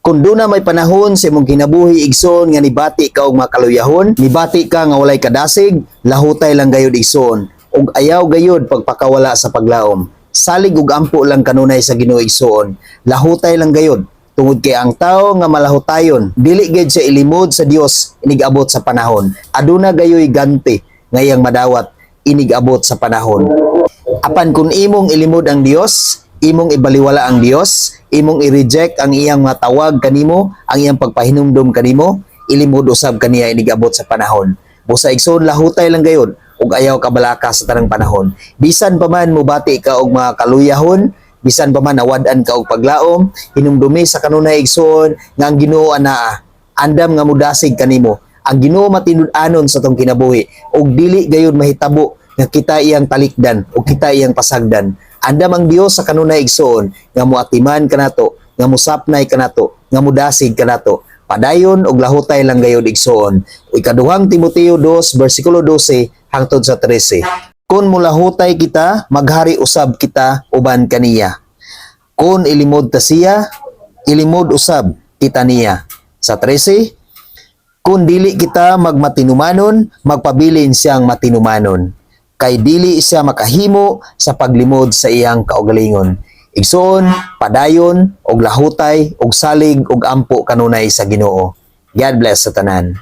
Kung duna may panahon sa imong kinabuhi, igsoon, nga nibati ka og makaluyahon, nibati ka nga walay kadasig, lahutay lang gayud, igsoon. Ug ayaw gayud pagpakawala sa paglaom. Salig ug ampo lang kanunay sa Ginoo, igsoon. Lahutay lang gayud tungod kay ang tao nga malahutayon, dili gayud siya ilimod sa Dios inig-abot sa panahon. Aduna gayoy ganti nga iyang madawat inig-abot sa panahon. Apan kung imong ilimod ang Dios, imong ibaliwala ang Dios, imong i-reject ang iyang mga tawag kanimo, ang iyang pagpahinumdom kanimo, ilimod usab kaniya inigabot sa panahon. Busa, igsoon, lahutay lang gayud ug ayaw kabalaka sa tanang panahon. Bisan pa man mubati ka og mga kaluyahon, bisan pa man nawad-an ka og paglaom, hinumdumi sa kanunay, igsoon, nga ang Ginoo anaa, andam nga mudasig kanimo. Ang Ginoo matinud-anon sa atong kinabuhi ug dili gayud mahitabo nga kita iyang talikdan o kita iyang pasagdan. Andam ang Dios sa kanunay, igsoon, nga muatiman kanato, nga musapnay kanato, nga mudasig kanato. Padayon og lahutay lang gayud, igsoon. Ikaduhang Timoteo 2 bersikulo 12 hangtod sa 13. Kung mulahutay kita, maghari usab kita uban kaniya. Kung ilimod ta siya, ilimod usab kita niya. Sa 13, kung dili kita magmatinumanon, magpabilin siyang matinumanon. Kay dili siya makahimo sa paglimod sa iyang kaugalingon. Igsoon, padayon, og lahutay, og salig, og ampo kanunay sa Ginoo. God bless sa tanan.